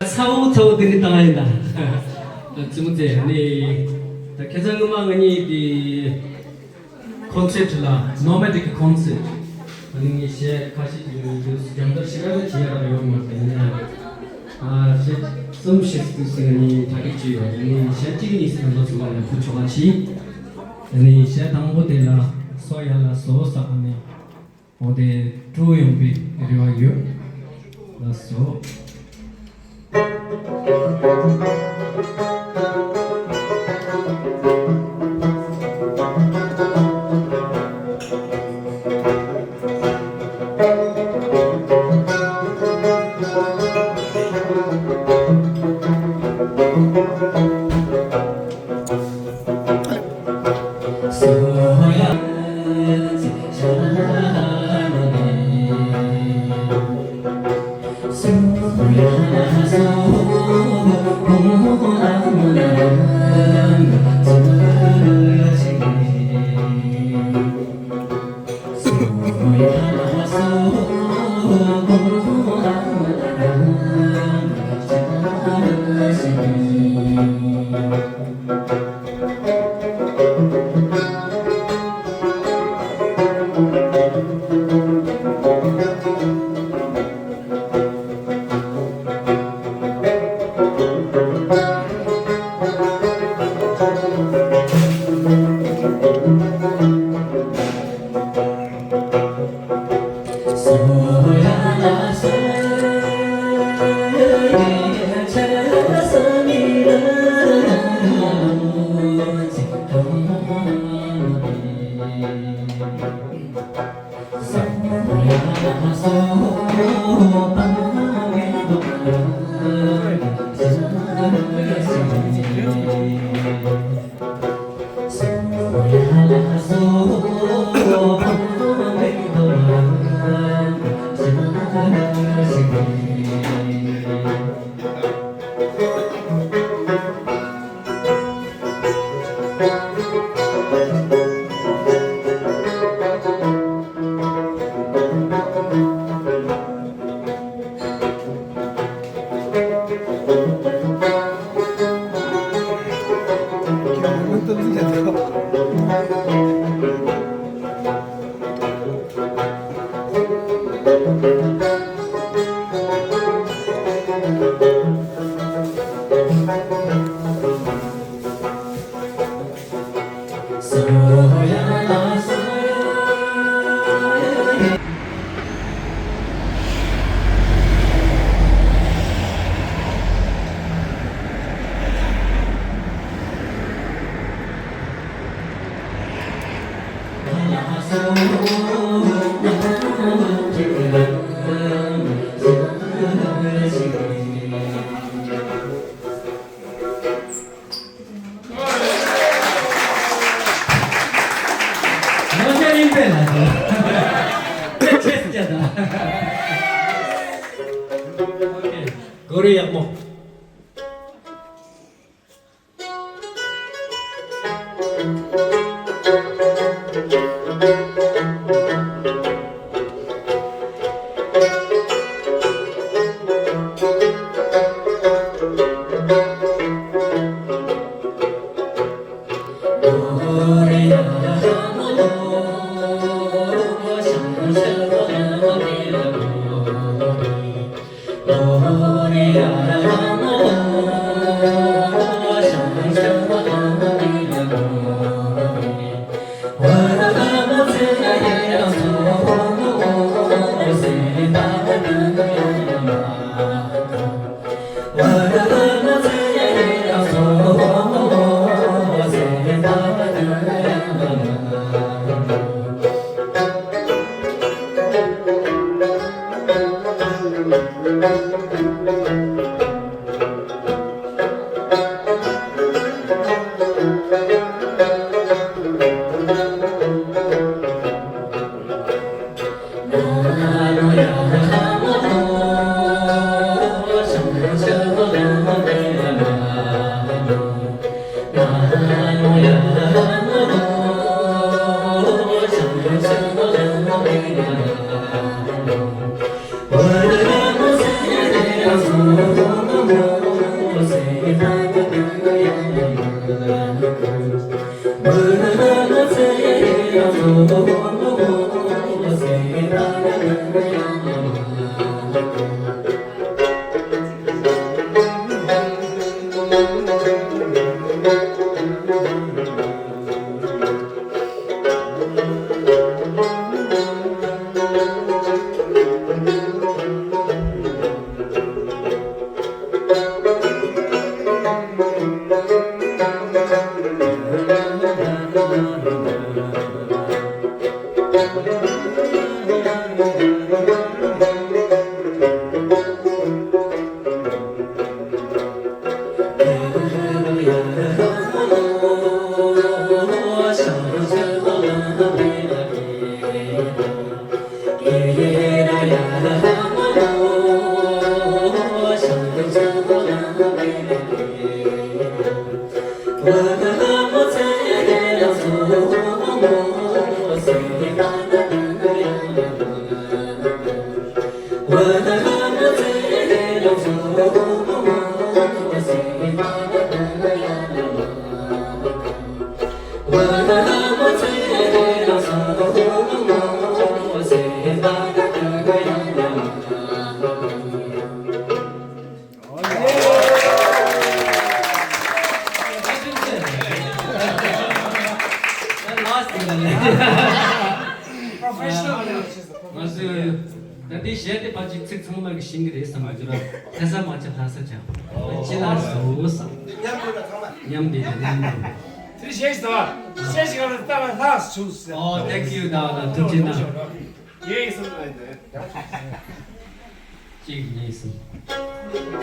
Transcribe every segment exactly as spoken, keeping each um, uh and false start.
ཚ་བོ་ཚ་བོ་དེ་ནི་བཏང་ཡིན་ད། ཙི་མོ་ཙེ་ནི། ད་ཁ་སང་སྔོན་མ་ང་གཉིས་དེ། ཀོན་སེར་ཊི་ལ་ནོ་མ་ཌིག་གི་ཀོན་སེར་ཊི། ཨ་ནི་ངས་གཞས་ཁ་ཤས་ཀྱི་རྒྱབ་སྐྱོར་ཞེ་དྲག་བྱེད་ཡ་རག་ཡོད་མ་རེད་ཡིན་ན། ཨ་གཞས་གསུམ་ཞིག་ཏུ་ཟིན་ནས་གྲ་སྒྲིག་བྱས་ཡོད། ཨ་ནི་གཞས་གཅིག་གཉིས་ཟིན་ལོ་ཚོ་བ་ལ་ཕུལ་ཆོག་པ་བྱས། ཨ་ནི་གཞས་དང་པོ་དེ་ལ་སོ་ཡ་ལ་སོ་ས་ཨ་ནི། འོ་དེ་སྤྲོ་ཡོང་པའི་རེ་བ་ཡོད། ལགས་སོ། ང་ཚོ་ཡིན་པས་ལ་དོ། དཔེ་ཆེ་ཟེར་ད། ཨོ་ཁེ། གོ་རེ་ཡག་མོ། ང་ཚོས་ད་ལྟའི་གཞས་དེ་ཕལ་ཆེར་ཚིག་ཚང་མ་གི་ཤེས་ཀྱི་རེད་བསམ་གྱི་ར། ལྷ་ས་མ་བྱ་ལྷ་ས་བྱ། ཅི་ལ་བཟོ་བསམ། མཉམ་དུ་ལ་ཚང་མ། མཉམ་དུ་ལ་མཉམ་དུ། དེ་གཞས་ཤིག་དང་གཞས་ཤིག་ལ་ལྟ་བ་ལྷག་བྱུང་ཟེར། ཨོ། Thank you། ད་ལ་ཐུགས་རྗེ་གནང་། ཡེ་གསུམ་ལ་ཡིན་ཏེ། གཅིག་གཉིས་གསུམ།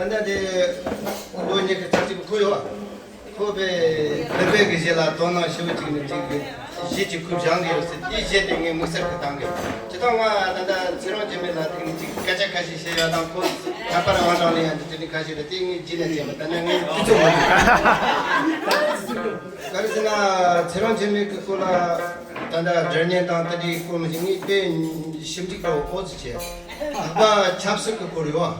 ད་ལྟ་དེ་ལོ་ཉི་ཤུ་རྩ་གཅིག་གི་ཁུལ་ཡོད། ཁོ་པའི་བོད་པའི་གི་གཞས་ལ་དོ་སྣང་ཞེ་པོ་ཅིག་ནས་ཅིག་གི་གཞས་ཀྱི་ཁུར་སྦྱང་གི་ཡོད་ཟེར། དེའི་གཞས་དེ་ངས་དམིགས་བསལ་གི་བཏང་གི། ཇི་ལྟར་ང་ད་ལྟ་ཚེ་རིང་འཇིགས་མེད་ལ་དེ་ནས་ཅིག་སྐད་ཆ་ཁ་ཤས་བཤད་ཡ་དང་། ཁོ་ད་པར་ཨང་གྲངས་ལེན་ཡ་འདི་དེ་ནས་ཁ་ཤས་རེད། དེ་ངས་རྗེས་ནས་བཤད་པ། ད་ནི་ངས་དུས་ཚོད་མ་འདུག་ག་རེ་ཟེར་ན། ཚེ་རིང་འཇིགས་མེད་ཀྱི་སྐོར་ལ་ད་ལྟ་སྒྲ་སྙན་དང་དེ་འདྲའི་སྐོར་མི་ཤེས། ངས་དཔེ་ཞིབ་འཇུག་འདྲ་བོ་ཨོ་ཙི་བྱས། ད་ལྟ་ཆབ་སྲིད་ཀྱི་སྐོར་ཡོད།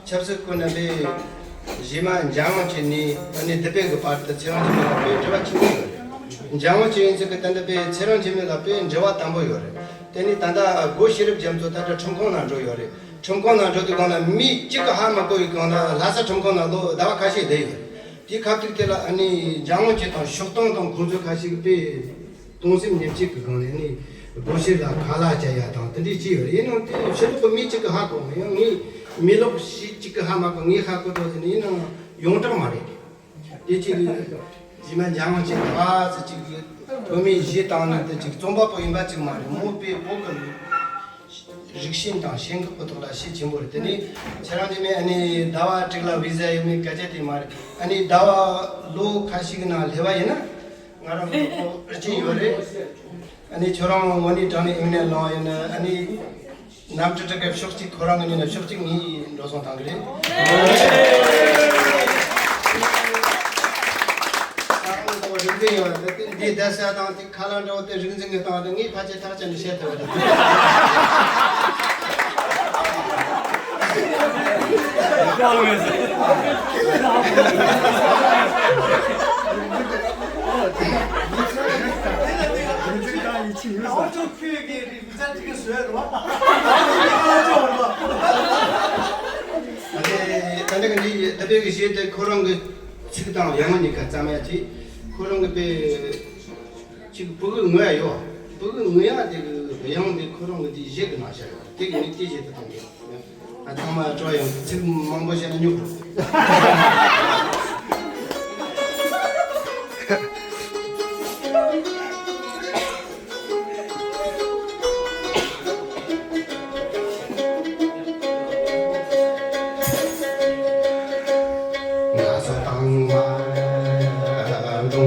ཆབ་སྲིད་སྐོར་ནས་དཔེ་ གཞན་མ་འཇམ་དབྱངས་ཅན་ནས་ཨ་ནི་སྡུད་པའི་གི་བར་དུ་ཚེ་རིང་འཇིགས་མེད་ལ་དཔེ་འབྲེལ་བ་ཆེན་པོ་ཡོད་རེད། འཇམ་དབྱངས་ཅན་ཡིན་ཚུལ་གྱི་ད་ལྟ་དཔེ་ཚེ་རིང་འཇིགས་མེད་ལ་དཔེ་འབྲེལ་བ་དམ་པོ་ཡོད་རེད། དེ་ནས་ད་ལྟ་སྒོ་ཤེས་རབ་རྒྱ་མཚོ་ད་ལྟ་ཁྲིམས་ཁང་ནང་འགྲོ་ཡོད་རེད། ཁྲིམས་ཁང་ནང་འགྲོ་དུས་སྒང་ལ་མི་གཅིག་གི་ཧ་མ་གོ་བའི་སྒང་ལ་ལྷ་ས་ཁྲིམས་ཁང་ནང་ལོ་ཟླ་བ་ཁ་ཤས་བསྡད་ཡོད་རེད། དེའི་ཁ་ཐུག་དེ་ལ་ཨ་ནི་འཇམ་དབྱངས་ཅན་དང་ཤོག་སྟོང་དང་གོང་ཚོ་ཁ་ཤས་ཀྱི་དཔེ་གཏོང་སེམས་མཉམ་སྐྱེད་ཀྱི་སྒང་ནས་ནི་སྒོ་ཤེས་ལ་ཁ་ལག་བྱ་ཡ་དང་དེ་འདྲས་ཅི་ཡོད་རེད། ཡིན་ནའང་དེ་ཕྱི་ལོགས་ཀྱི་མི་གཅིག་གི་ཧ་གོ་མི་ཡང་ངས་མི་ལོག་ཞིག་གཅིག་གི་ཧ་མ་གོ་ངས་ཧ་གོ་ཐོག་དེ་ནི་ཡིན་ནའང་ཡོངས་གྲགས་མ་རེད། དེ་གཅིག་གི་རྗེས་མ་འཇམ་དབྱངས་ཅན་ད་ཟེར་གཅིག་གི་བོད་མི་གཞས་བཏང་ནི་དེ་གཅིག་རྩོམ་པ་པོ་ཡིན་པ་གཅིག་མ་རེད། མོ་དཔེ་བོད་ཀྱི་རིག་ཤེས་དང་ཤེས་འགག་གི་ཐོག་ལ་ཤེད་ཆེན་པོ་རེད། དེ་ནས་ཁྱེད་རང་གཉིས་མས་ཨ་ནི་ཟླ་བ་དྲུག་ལ་བི་ཟ་ཡོད་མེད་སྐད་ཆ་དེ་མ་རེད། ཨ་ནི་ཟླ་བ་ལོ་ཁ་ཤས་ཀྱི་ནང་སླེབས་པ་ཡིན་ན་ང་རང་གི་ཨེ་ཅི་ཡོད་རེད། ཨ་ནི་ཁྱོད་རང་དངོས་གནས་དྲང་གནས་ཨིན་ནས་ལོང་ཡིན་ན་ཨ་ནི་གནམ་གྲུ་གྲུ་ག་ཕྱོགས་གཅིག་ཁོ་རང་གི་ཉིན་ལ་ཕྱོགས་གཅིག་ངས་འགྲོ་སོང་བཏང་གི་རེད། ད་ཨང་དང་རིག་འཛིན་ཡོད་རེད། འདི་བསྡད་ས་དང་དེ། ཁ་ལག་འདྲ་བོ་དེ་རིག་འཛིན་གྱི་སྟེང་དུ་ངས་ཕལ་ཆེར་ཐག་བཅད་ནས་བཤད་ཐུབ་པ་རེད། ད་ལྟ་གི་འདི་ད་ལྟ་གི་གཞས་དེ་ཁོ་རང་གི་ཚིག་དང་དབྱངས་གཉིས་ཀ་རྩ་མེད་ཅིག་ཁོ་རང་གི་དཔེ། ཅིག་ཕྲུ་གུ་ངུ་ཡ་ཡོད། ཕྲུ་གུ་ངུ་ཡ་དེ་གི་དབྱངས་དེ་ཁོ་རང་གི་དེ་གཞས་ཀྱི་ནང་བཞག་ཡོད། དེ་གི་ནི་དེ་གཞས་དེ་གཏོང་གི་ཡོད། ཨ་ཚང་མ་སྤྲོ་ཡང་ཚིག་མང་པོ་བཤད་ན་སྨྱུག་འགྲོ། ང་ཚོ་དང་མ་འགྲོ་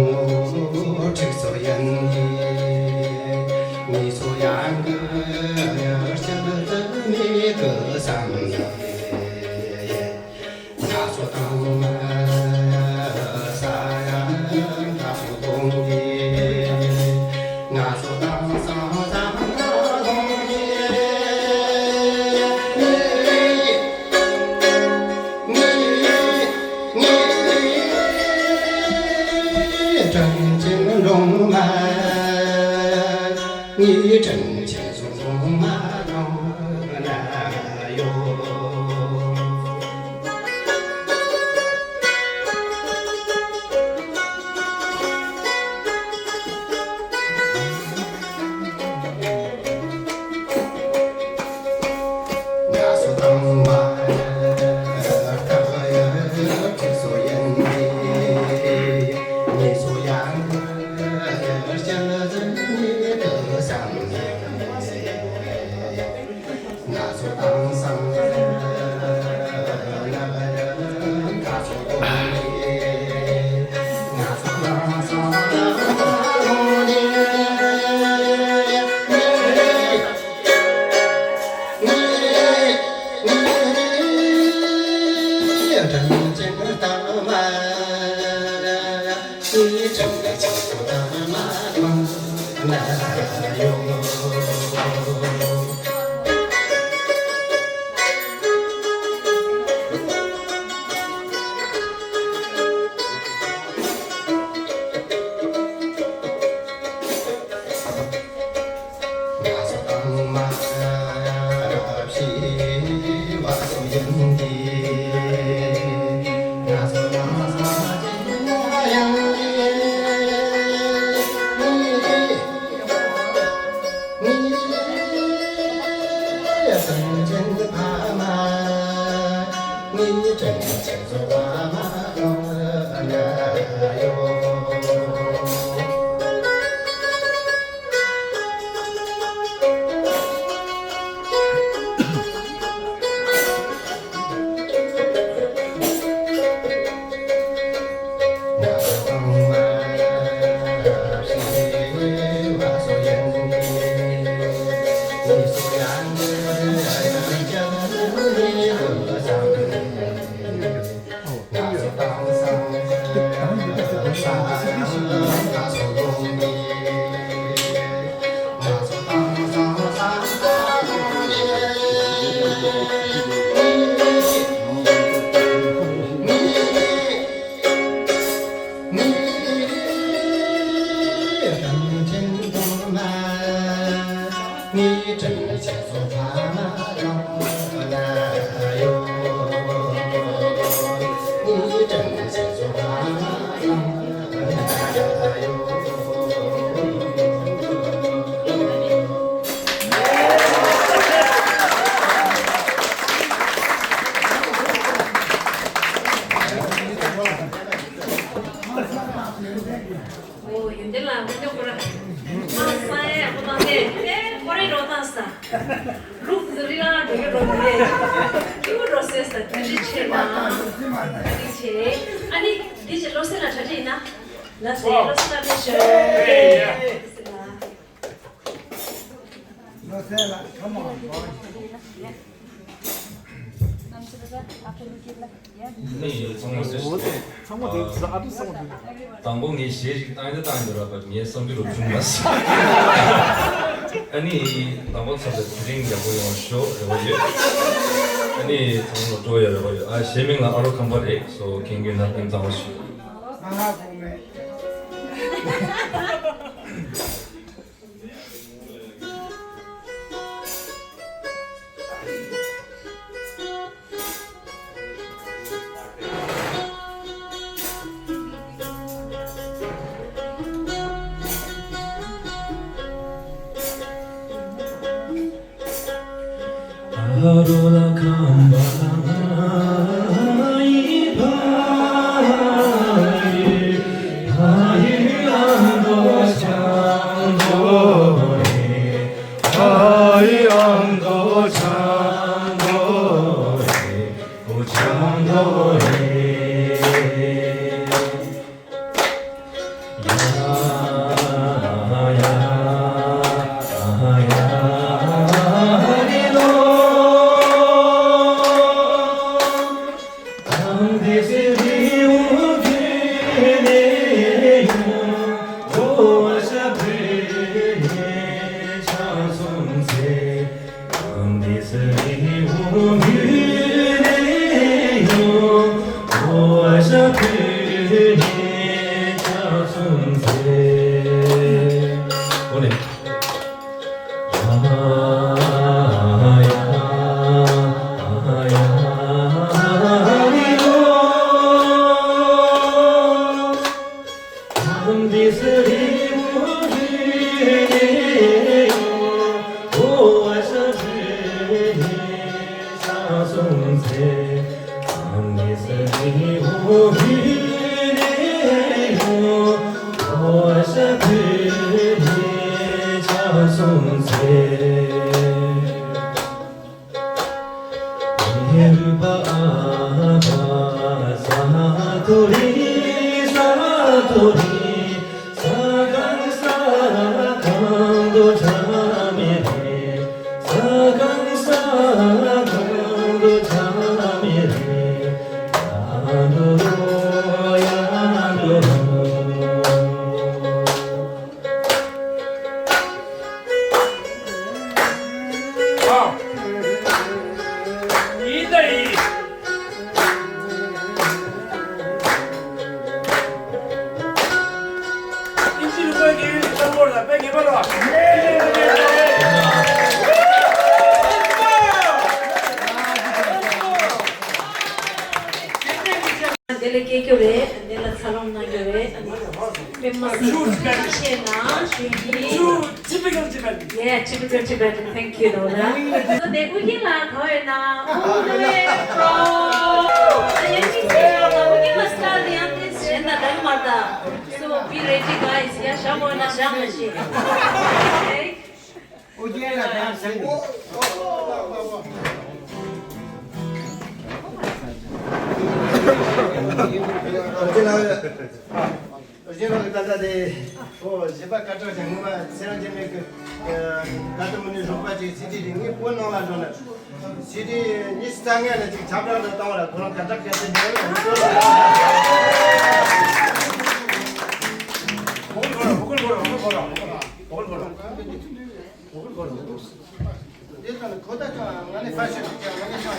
ཁྲིག་ཚོ་ཡན་ཡི་མི་ཚོ་ཡང་གི་ཆེད་དུ་མི་གི་བསམ་ཡ། ང་ཚོ་དང་མ་ས་ཡང་ང་ཚོ་གོང་གི། ང་ཚོ་དང་སང་སང་ང་གོང་གི། ངའི་ངའི་ངའི་དྲིན་ཆེན་སྒྲོལ་མ། ངའི་དྲིན་ཆེན་སྒྲོལ་མ་གང་ན་ཡོད། ཨོ། ཡོན་ཏན་ལགས་སྐུ་མདུན་ཁོ་རང་། ཨ་ས་ཡ་ཁོ་ཐང་ཏེ་ཏེ་ཁོ་རེ་རོ་ཐང་ས། ལུག་ཟི་རི་ལ་འགྲོ་གི་རོ་མི་རེད། ཁྱི་བོ་འགྲོ་སེ་ས་དེ་རི་ཆེ་ན། དེ་རི་ཆེ། ཨ་ནི་འདི་ཅི་བློ་གསལ་ལ་གྲ་སྒྲིག་ཡིན་ན། ལ་སེ་བློ་གསལ་ལ་ཕེབས་ཤོག་ལོ་སེ་ལ་ཁ་མ་བ། ནི་ཚང་མ་ཟེར། ཚང་མ་དེ་ཚ་ཨ་ཏི་ཚང་མ་དེ། དང་པོ་ངས་གཞས་ཤིག་བཏང་ཡིན་ད་བཏང་ཡིན་འདུག་ར་བ། ངའི་བསམ་ཚུལ་ལ་བྱུང་མ་སོང་། ཨ་ནི་དང་པོ་ཚོ་ལ་དེ་རིང་ཡག་པོ་ཡོང་ཤོག་རེ་བ་ཡོད། ཨ་ནི་ཚང་མ་ལ་སྤྲོ་ཡ་རེ་བ་ཡོད། ཨ་གཞས་མིང་ལ་ཨ་རོ་ཁམ་པ་རེད། སོ་མཁྱེན་མཁན་ན་ཕན་ཐོགས་ཤིག་ཨ་ཧ་གོ་མེད། དེ་ལ་སྐྱེ་རྒྱུ་རེད། དེ་ལ་འཚར་ལོངས་གནང་རྒྱུ་རེད། པད་མ་སེར་པོ་ཤེས་ན་ཞུ་ཡིན། Typical Tibetan. Yeah, typical Tibetan. Thank you, Lola. So, དེ་ཨུ་རྒྱན་ལགས་ག་བ་ཡོད་ན། ཨོ་ལེ་པྲོ། ཨ་ཡ་ཤི་སི་ཡ་ལ་ཨུ་རྒྱན་ལགས་སི་ཊལ་དེ་ཡང་དེ་གཞན་དང་འདྲ་གི་མ་རེད་ད། So, be ready, guys. ཡ་ཞག་མོ་ན་ཞག་མ་ཤེས། Okay. ཨོ་རྒྱན་ལགས་གང་སེང་། རྗེ་རང་གི་ད་ལྟ་དེ། ཨོ་བཞི་པ་བཀའ་ཁྲོམ་ཅན་ངོ་མ་ཚེ་རིང་རྒྱལ་མེད་ཀྱི་ད་ལྟ་མི་ནི་རོགས་པ་ཅིག་སི་ཌི་རེ་ངའི་བོད་ནང་ལ་འགྲོ་ན། སི་ཌི་ཉི་ཤུ་རྩ་ལྔ་ལ་ཅིག་ཁྱབ་བསྒྲགས་འདྲ་བཏང་བ་ལ་ཁོ་རང་དགའ་དྲག་སྐད་ཆ་འདི་ལ་ཡོང་གི་འདུག་འདི་ལྟར་གོ་ད་ཅང་ང་ནི་ཧྥ་ཤན་ཅང་ང་ནི་ཅང་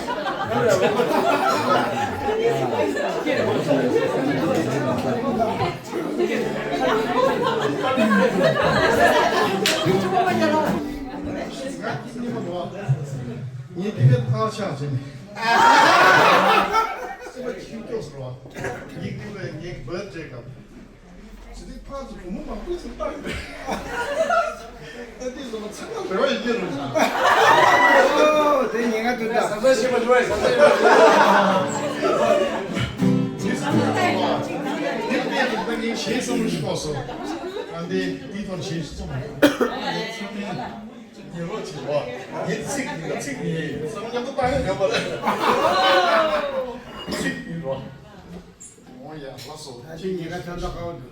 ཤེས་པ་ཅང་། ངས་དེ་གའི་ཐག་ཆག་བྱས་ནས། སེམས་པ་ཁྱིམ་སྐྱོ་སོང་བ། ཡིག་འབྲི་བའི་ངའི་བར་བྲེག་གམ། ཇི་སྲིད་ཕར་ཚུར་བུ་མོ་མང་པོས་ཚུར་བཏང་ཡོད། ཨ་ཏི་ཟོ་མ་ཚང་མ་རེ་བ་ཡོད་ཀྱི་རེད་ཟེར། ཨོ་དེ་ཉེན་ཁ་འདུག་ད། ས་ས་ཤེས་པ་འགྲོ་ཡ་ས་ས་ཤེས་པ་འགྲོ་ཡ། དེ་ས་ས་ད་ངས་ཞེས་བསམ་བློ་ཞིག་གཏོང་སོང་། ཨ་འདི་དེའི་ཐོག་ཞེས་བསམ་བློ། ཉེ་རོགས་བྱེད་རོགས། ངས་ཚིག་ཉིན་ལ་ཚིག་ཉིན་བསམ་བློ་མཉམ་དུ་བཏང་ཡ་ཡོད་པ་རེད། ཚིག་ཉིན་རོགས། འོ་ཡ་ལགས་སོ། ད་ཅི་ཉེན་ཁ་ཐོན་ཐོག་ཁ་བ་འདུག་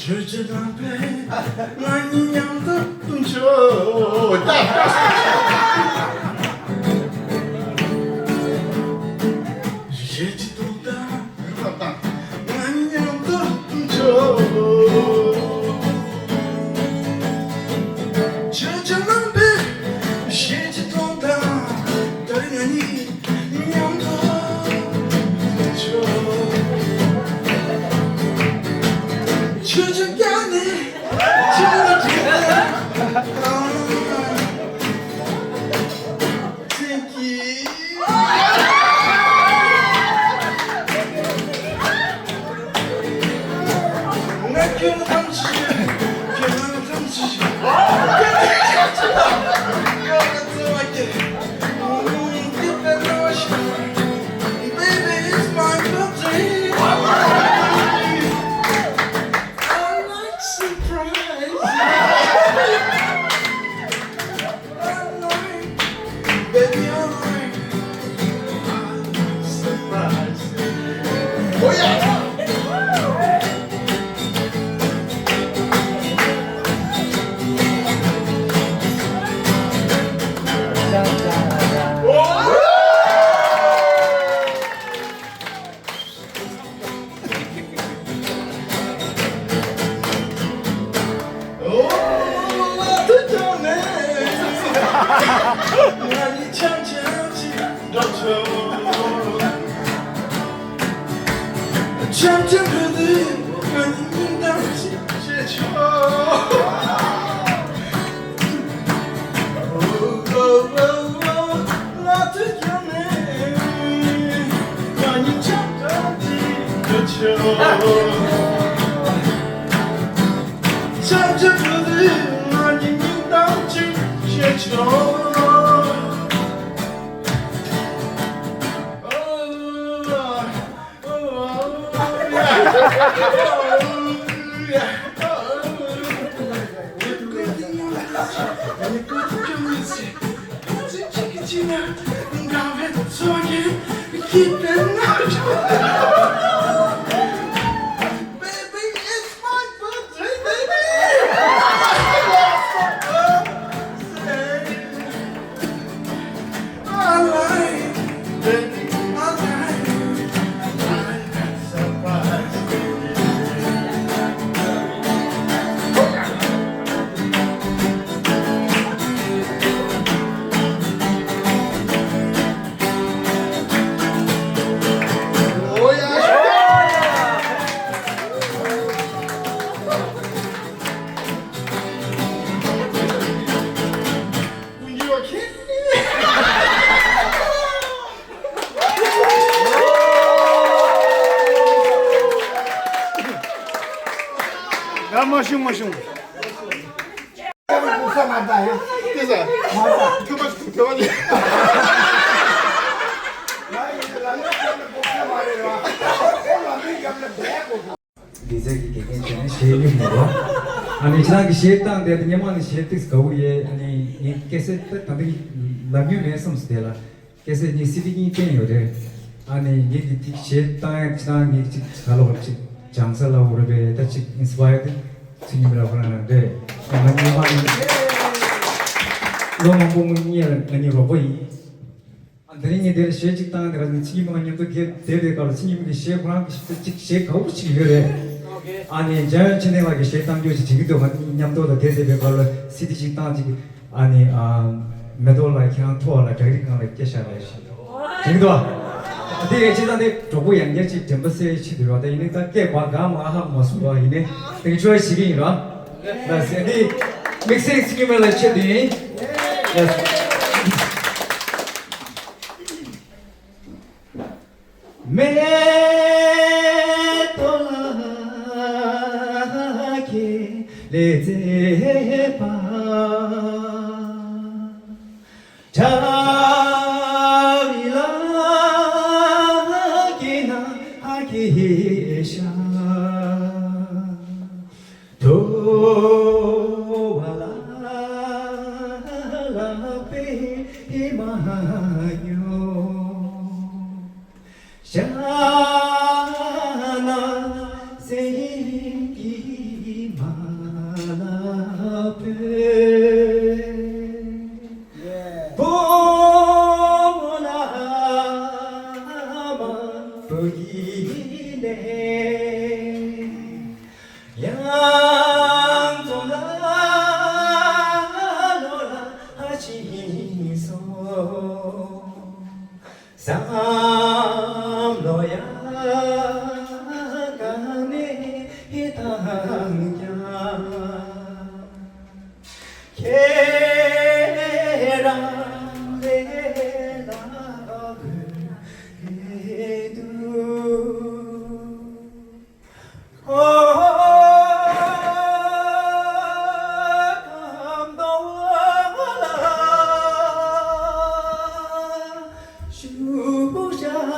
ཁྱོད་ཀྱི་ལམ་པས་ང་གཉིས་མཉམ་དུ་འགྲོ། ཞེས་ཀྱི་དོན་དག Thank you. Baby, it's my birthday. I like surprise. Baby, alright. Surprise. Oh yeah. Baby, it's my birthday, baby! མ་བྱུང་། ཁོ་པ་ཁོ་པ་ལ་ལི་ཙེ་གི་དགེ་རྒན་བྱས་ནས་གཞས་ཡིན་མོད། ཨ་ནི་ཁྱེད་རང་གི་གཞས་བཏང་དེ་སྔོན་མ་ནས་གཞས་ཏིག་དགའ་པོ་ཡོད། ཨ་ནི་ངས་ཀེ་སེ་ཊི་ད་ལྟ་ལབ་མྱོང་མེད་བསམ་སོང་། དེ་ལ་ཀེ་སེ་ཊི་གཉིས་སི་ཌི་གཉིས་བཏོན་ཡོད་རེད། ཨ་ནི་ངས་ཀྱི་ཏིག་གཞས་བཏང་ཡག་ཁྱེད་རང་ངས་ཅིག་ག་ལོག་ཅིག་སྦྱང་ས་ལ་འོ་རེད་པས། ད་ཅིག་ཨིན་སི་པ་ཡར་དེ་ཚིག་ཉི་མ་ལ་ཁོ་རང་རང་རེད། ང་གཉིས་མ་ཡིན། ལོ་མང་པོ་སྔོན་ངས་ལ་ང་གཉིས་རོགས་པ་ཡིན། ཨ་དེ་རིང་ངས་དེར་གཞས་གཅིག་བཏང་། དེ་ག་ཚོད་ཚིག་མང་མཉམ་དུ་གེབ་བསྡད་པའི་སྐབས་ལ་ཚིག་མང་གི་གཞས་ཁོ་རང་གི་གཞས་གཅིག་གཞས་དགའ་པོ་གཅིག་ཡོད་རེད། ཨ་ནི་འཇམ་དབྱངས་ཆོས་ལྡན་ལགས་ཀྱི་གཞས་བཏང་རྒྱུ་ཞིག་བྱེད་ཀྱི་འདུག་ང་མཉམ་དུ་ལ་དེར་བསྡད་པའི་སྐབས་ལ་སི་ཌི་གཅིག་བཏང་གཅིག་ཨ་ནི་ཨ་མེ་ཏོག་ལགས་ཁྱེད་རང་ཐུག་པ་ལ་བྲག་རི་སྒང་ལ་སྐད་ཆ་རེད་ཞེས་བྱེད་ཀྱི་འདུག་དེ་ཡང་ཅི་ཙང་དེ་གྲོགས་པོ་ཡང་བསྐྱར་ཅིག་དྲན་པ་གསོས་ཆེད་དུ་རོགས། ད་ཡིན་ནའི་ད་སྐད་པ་གང་མ་ཧ་མ་སོང་བ་ཡིན་ནའི་དེ་ག་ཆོ་ཞིག་ཡིན་རོགས། ལ་ཟེར་ནི་དམིགས་བསལ་སི་ཀི་མེ་ལ་ཆེད་དུ་ཡིན། ལ་ཟེར། མེ་ཏོག་ལ་ཁེ་ལེ་ཛེ་པ། ཇ་བི་ལ་ཁེ་ན་ཧ་ཁེ་ཤ། དོ་བ་ལ་ལ་པེ་མ་ཉོ། ཤ་ན་སེང་གེ་མ་ལ་པེ། བུ་མོ་ལ་མ་བུ་ཡི་ལེ། ཡང་ཚོ་ལ་ལོ་ལ་ཕ་ཆིན་སོ། བསམ་བློ་ཡང་ག་ནས་བཏང་ཀྱང་། ཁྱེད་རང་ལས་ལ་དགོས་འདུག་ཨོ། ཁམས་དྭངས་པ་ལ་བཞུགས་ཤག་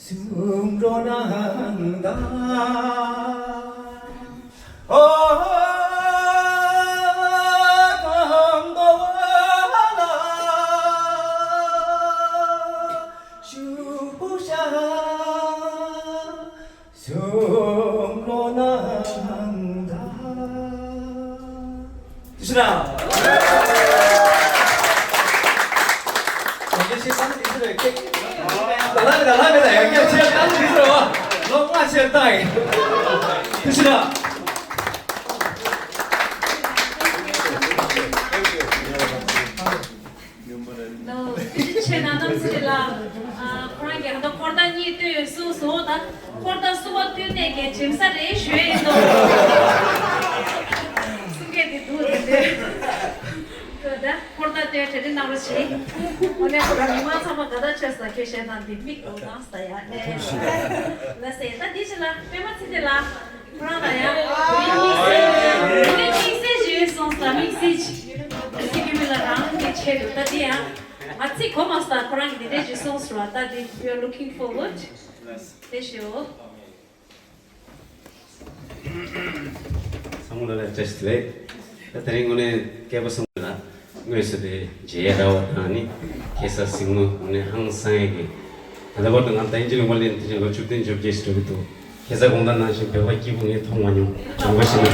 གསུང་རོགས་གནང་དང་། ཨོ། ཁམས་དྭངས་པ་ལ་བཞུགས་ཤག་གསུང་རོགས་གནང་དང་། ཐུགས་རྗེ་གནང་། ཡང་བསྐྱར་ཆེ་བསྟན་དེ་ཚོ་རེད། ད་ལ་མེད་ད་ལ་མེད་ད་ཡང་བསྐྱར་ཆེ་བསྟན་དེ་ཚོ་རེད་བ། ལོ་ལྔ་ཆེ་བསྟན་ཡིན། ཐུགས་རྗེ་གནང་། ལོ། དེ་ཆེ་ན་གནམ་ཚེ་རིང་ལགས། ཨ། ཁོ་རང་གིས་ཧ་ད་འཁོར་ཐག་གཉིས་བཏོད་གསུངས་སོང་། ད་འཁོར་ཐག་གསུམ་པ་བཏོད་ནས་ཀྱི་གྲིམ་ས་རེད་ཞུས་ཡིན་ནོ། གསུང་མཁན་དེ་འདུག་རེད་དེ། ད་འཁོར་ཐག་བཏོད་གྲ་སྒྲིག་གནང་རོགས་བྱེད། ཨོ་ནས་ཁོ་རང་མི་མང་ཚང་མ་དགའ་ཐག་ཆོད་ས་ཁྱེད་གཞས་བཏང་དེ་མིག་འདོགས་གནང་ས་ཡ་ནས། ལ་སེ་ད་འདི་ཕྱི་ལ་པད་མ་ཚེ་བརྟན་ལགས། ཁོ་རང་ལ་ཡང་དམིགས་བསལ་དམིགས་བསལ་ཞིག་སོང་ཙང་དམིགས་བསལ་ཅིག་སི་ཀི་མི་ལ་རང་གི་ཆེད་དུ་ད་འདི་ཡང་ང་ཚིག་གོ་མ་སོང་། ད་ཁོ་རང་གི་འདི་འདྲས་ཞིག་སོང་ཟེར་བ། ད་འདི་we are looking forward དེ་ཞུ། ཚང་མ་ལ་བཀྲ་ཤིས་བདེ་ལེགས། ད་དེ་རིང་དངོས་གནས་སྐལ་པ་བཟང་པོ་ལ། དངོས་སུ་དེ་མཇལ་ར་བ་དང་ནི་ཁ་སང་གཟིགས་མོ་ནས་ཧང་སང་ཡས་ཀྱི། ད་ལྟ་བར་དུ་ང་དང་ཨིན་ཇི་ལུང་པ་ལེན་དུས་ལོ་བཅུ་བདུན་བཅོ་བརྒྱད་ཞིག་འགྲོ་གི་འདུག་ཁ་སང་དགོང་དག་ནང་བཞིན་བོད་པ་སྐྱིད་པོ་ངས་མཐོང་མ་མྱོང་། བྱུང་བ་ཞིག་ནི།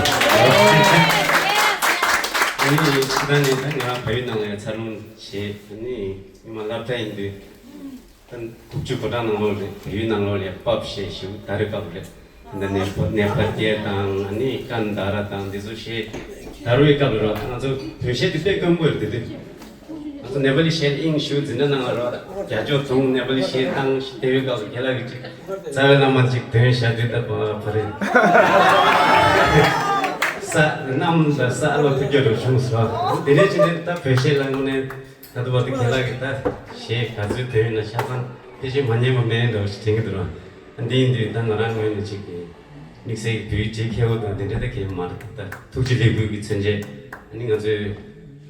ཨ་ནི་ཕྱི་ཟླ་ནས་ད་ང་རང་བལ་ཡུལ་ནང་ལ་ཡང་འཚར་ལོངས་བྱས། ཨ་ནི་ཉི་མ་སློབ་གྲྭ་ཡིན་དུས། ད་དགུ་བཅུ་གོ་གྲངས་ནང་ལོགས་རེད། བལ་ཡུལ་ནང་ལོགས་ལ་ཡང་པབ་བཤད་ཞུ་ད་རེས་སྐབས་རེད། ད་ནེ་ཕ་ནེ་ཕ་ཏེ་དང་ཨ་ནི་ཀན་ད་ར་དང་འདི་ཚོ་བཤད། ད་རུང་ཡི་སྐབས་ལ་རོ། ང་ཚོ་བོད་གཞས་དེ་དཔེ་དཀོན་པོ་རེད་དེ་དུས། ང་ཚོ་ནེ་པ་ལི་གཞས་ལ་དབྱིངས་ཞུགས་འཛིན་གྲྭ་ནང་ལ་རོ། རྒྱ་ཅོག་རྫོང་ནེ་པ་ལི་གཞས་བཏང་ཞིག་དེ་བའི་སྐབས་སུ་རྒན་ལགས་ཀྱིས་ཅིག་རྩ་བའི་བླ་མ་ཅིག་དོན་བྱ་དུས་ད་བ་བ་རེད། ས་གནམ་ལ་ས་ཨ་ལོ་ཐུགས་རྒྱལ་རུ་བྱུང་སོང་། དེ་ནས་ཅི་ནས་ད་བོད་གཞས་ལ་དངོས་གནས་ད་དུ་བ་དུ་རྒན་ལགས་ཀྱིས་ད་གཞས་ག་ཚོད་དོན་ཡོད་ན་ཆ་ཚང་དེ་བཞིན་མ་ཉན་པ་མེད་འདྲ་བ་ཞིག་དྲན་གྱི་འདུག་ར། འདི་ཡིན་དུས་ད་ང་རང་ངོས་ནས་ཅིག་གི་དམིགས་བསལ་བོད་ཡིག་བྲིས་མཁས་པོ་དང་དེ་འདྲ་ད་གས་མ་རེད། ད་ཐུགས་རྗེ་ལེགས་འབུལ་གྱི་མཚོན་བྱེད། ཨ་ནི་ང་ཚོའི་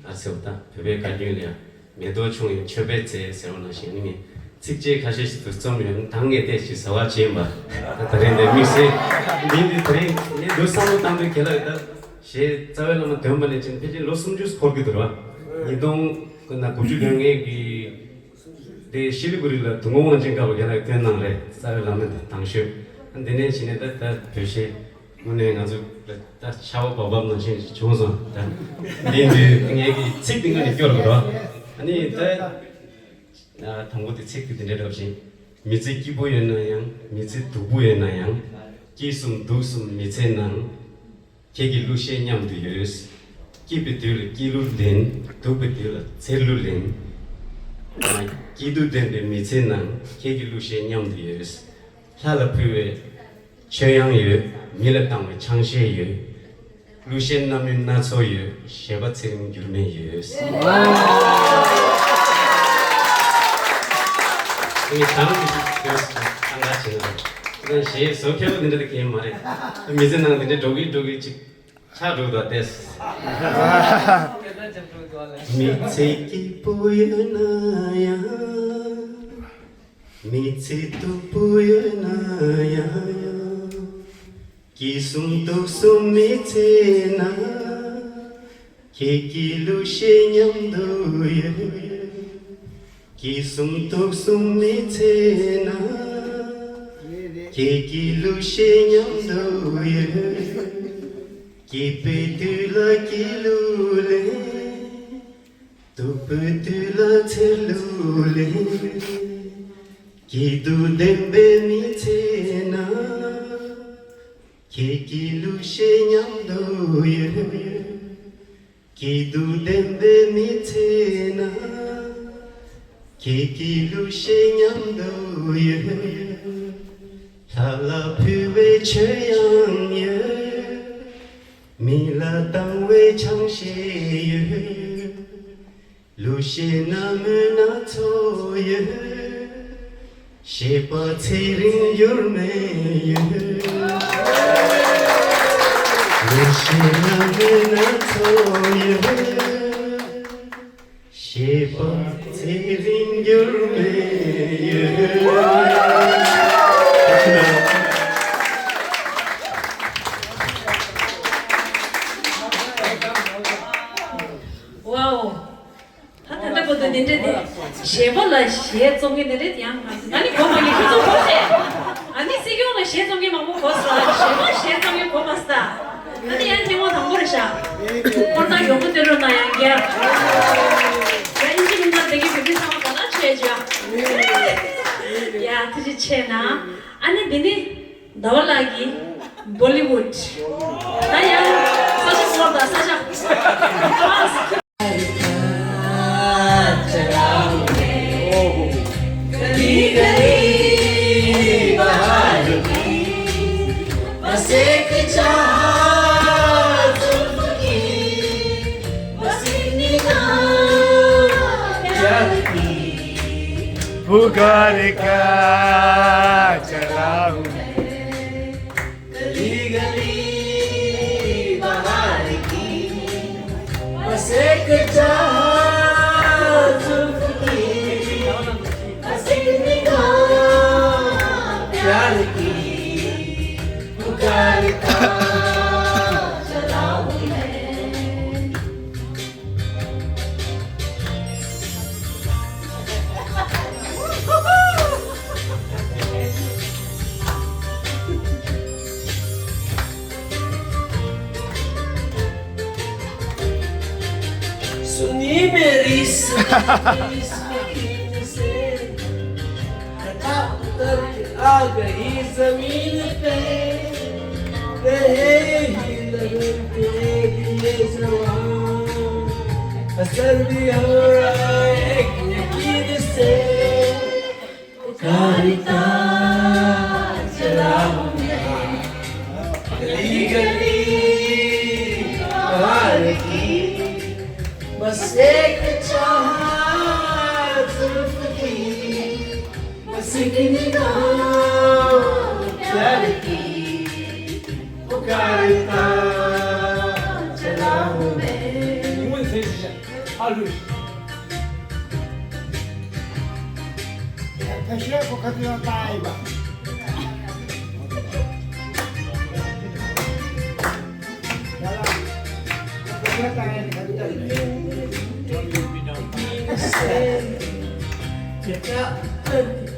ཨ་ཟེར་བ་ད་བོད་པའི་བཀའ་བཀྱོན་ལ་ཡང་མེ་ཏོག་ཆུང་ཡང་མཆོད་པའི་རྫས་ཟེར་བ་ནང་བཞིན། ཨ་ནི་ངས་ཚིགས་བཅད་ཁ་ཤས་ཤིག་ཏུ་རྩོམ་ཡོད། ད་ངས་བལྟས་ཤིག་ཟ་བ་བྱེད་པ། ད་ད་རིང་འདི་དམིགས་བསལ་འདི་འདི་ད་རིང་ངས་འདུག་བསམ་བློ་བཏང་དུས་ཁྱེད་ལ་ད་ཞེས་རྩ་བའི་བླ་མ་འདོན་པ་ནས་ཕྱིན་ཕལ་ཆེར་ལོ་སུམ་ཅུ་འཁོར་གྱི་འདུག་ར། ཉིས་སྟོང་དགུ་བཅུ་གོ་ལྔ་གི་དེ་ཤི་ལི་གུ་རི་ལ་དུ་མོ་དབང་ཆེན་དཀར་པོ་རྒན་ལགས་བསྐྱོན་གནང་རེད། རྩ་བའི་བླ་མ་དེ་དང་ཤོས། འདི་ནས་ཕྱིན་ནས་ད་ད་བོད་གཞས་དངོས་གནས་ང་ཚོ་ད་ཆར་པ་བབ་བབ་ནང་བཞིན་བྱུང་སོང་། ད་འདི་འདི་ངས་ཀྱི་ཚིག་འདི་ངས་ནས་སྐྱོར་དགོས་རོགས། ཨ་ནི་ད་དང་པོ་དེ་ཚིག་དེ་འདི་འདྲ་འདྲ་བཞིན། མི་ཚེ་སྐྱིད་པོ་ཡོད་ན་ཡང་། མི་ཚེ་སྡུག་པོ་ཡོད་ན་ཡང་། སྐྱིད་གསུམ་སྡུག་གསུམ་མི་ཚེ་ནང་། ཁྱེད་ཀྱི་གླུ་གཞས་མཉམ་དུ་ཡོད། སྐྱིད་པའི་དུས་ལ་སྐྱིད་གླུ་ལེན། སྡུག་པའི་དུས་ལ་ཚེ་གླུ་ལེན། སྐྱིད་སྡུག་ལྡན་པའི་མི་ཚེ་ནང་། ཁྱེད་ཀྱི་གླུ་གཞས་མཉམ་དུ་ཡོད། ལྷ་ལ་ཕུལ་བའི་མཆོད་དབྱངས་ཡོད། མི་ལ་བཏང་བའི་ཆང་གཞས་ཡོད། གླུ་གཞས་སྣ་མིན་སྣ་ཚོགས་ཡོད། གཞས་པ་ཚེ་རིང་འགྱུར་མེད་ཡོད། ངས་དང་གི་ཞིག་ཡོད། ཏང་ག་བྱེད་ན་ད་གཞས་བཟོ་མཁས་པོ་འདི་འདྲ་ད་གས་མ་རེད། མི་ཚེ་ནང་འདི་འདྲ་འགྲོ་གི་འགྲོ་གི་ཅིག་ཆགས་འགྲོ་གི་འདུག་ལྟས། མི་ཚེ་སྐྱིད་པོ་ཡོད་ན་ཡང་། མི་ཚེ་སྡུག་པོ་ཡོད་ན་ཡང་། སྐྱིད་གསུམ་སྡུག་གསུམ་མི་ཚེ་ན། ཁྱེད་ཀྱི་གླུ་གཞས་མཉམ་དུ་ཡོད། སྐྱིད་གསུམ་སྡུག་གསུམ་མི་ཚེ་ན། ཁྱེད་ཀྱི་གླུ་གཞས་མཉམ་དུ་ཡོད། སྐྱིད་པའི་དུས་ལ་སྐྱིད་གླུ་ལེན། སྡུག་པའི་དུས་ལ་ཚེ་གླུ་ལེན། སྐྱིད་སྡུག་ལྡན་པའི་མི་ཚེ་ན། ཁྱེད་ཀྱི་གླུ་གཞས་མཉམ་དུ་ཡོད། སྐྱིད་སྡུག་ལྡན་པའི་མི་ཚེ་ན། ཁྱེད་ཀྱི་གླུ་གཞས་མཉམ་དུ་ཡོད། ལྷ་ལ་ཕུལ་བའི་མཆོད་དབྱངས་ཡོད། མི་ལ་བཏང་བའི་ཆང་གཞས་ཡོད། གླུ་གཞས་སྣ་མིན་སྣ་ཚོགས་ཡོད། གཞས་པ་ཚེ་རིང་འགྱུར་མེད་ཡོད། གླུ་གཞས་སྣ་མིན་སྣ་ཚོགས་ཡོད། གཞས་པ་ཚེ་རིང་འགྱུར་མེད་ཡོད། ཝའོ། ད་ད་ལྟ་བར་དུ་འདི་འདྲ་དེ། གཞས་པ་ལ་གཞས་རྩོམ་མཁན་འདི་འདྲ་དེ་ཡང་མ་ཟད། ཨ་ནི་གོ་མ་གི་ཁྱོད་ཚོ་གོ་ཆེ། ཨ་ནི་སྲིད་སྐྱོང་ལ་གཞས་རྩོམ་མཁན་མང་པོ་གོ་སོང་། གཞས་པ་གཞས་རྩོམ་མཁན་གོ་མ་སོང་། ཨ་ནི་ཡང་ཐེངས་མ་དང་པོ་རེད་ཤག་ཧོར་ཐང་མགྱོགས་པོ་སྟོན་རོགས་གནང་ཡང་རྒྱལ། ཡང་ཨིན་ཇི་ལུང་ཐང་དེ་གི་བོད་མི་ཚང་མ་དགའ་སྣང་ཆེ་ཅག་ཡ་ཐུགས་རྗེ་ཆེ་གནང་། ཨ་ནི་འདི་ནི་ཟླ་བ་ལགས་ཀྱི་བོ་ལི་ཝུད། ད་ཡང་ས་ཆ་སྐོར་དང་ས་ཆ། पुकार का चला हूँ। गली गली बहार की बस एक चाहत जुल्फ की, बस एक निगाह प्यार की, पुकारता चला हूँ मैं। सुनी मेरी सहेली, इस यकीन से खता उतर के आ गई जमीन पे। रहे ही लगन तेरे लिए जवान, असर भी हो रहा है एक यकीन से। पुकारता चला हूँ मैं गली गली बहार की, बस एक चाहत जुल्फ की, बस एक निगाह प्यार की।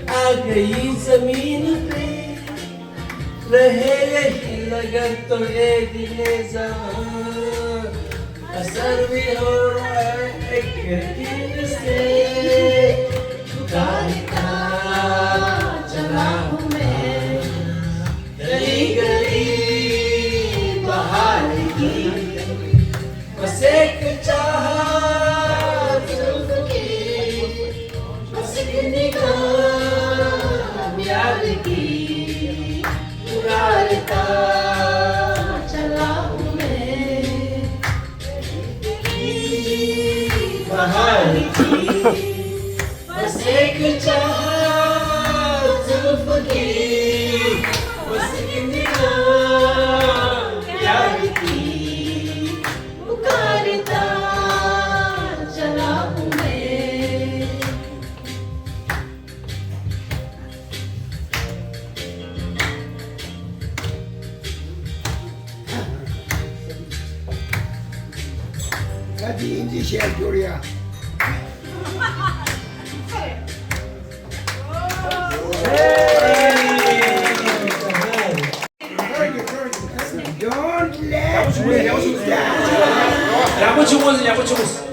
आ गई जमीन पे, रहे यही लगन तो ये दिल जवान, असर भी हो रहा है एक यकीन से। पुकारता चला हूँ मैं, गली गली बहार की, बस एक चाहत जुल्फ की, बस एक निगाह प्यार की, पुकारता चला हूँ मैं। बहार की, बस एक चाहत जुल्फ की, बस एक निगाह प्यार की, पुकारता चला हूँ मैं। ད་འདི་ཨིན་ཇི་བཤད་སྐྱོར་ཡ། Don't let me down. ཡག་པོ་བྱུང་མོ་ཟེར། ཡག་པོ་བྱུང་མོ་ཟེར།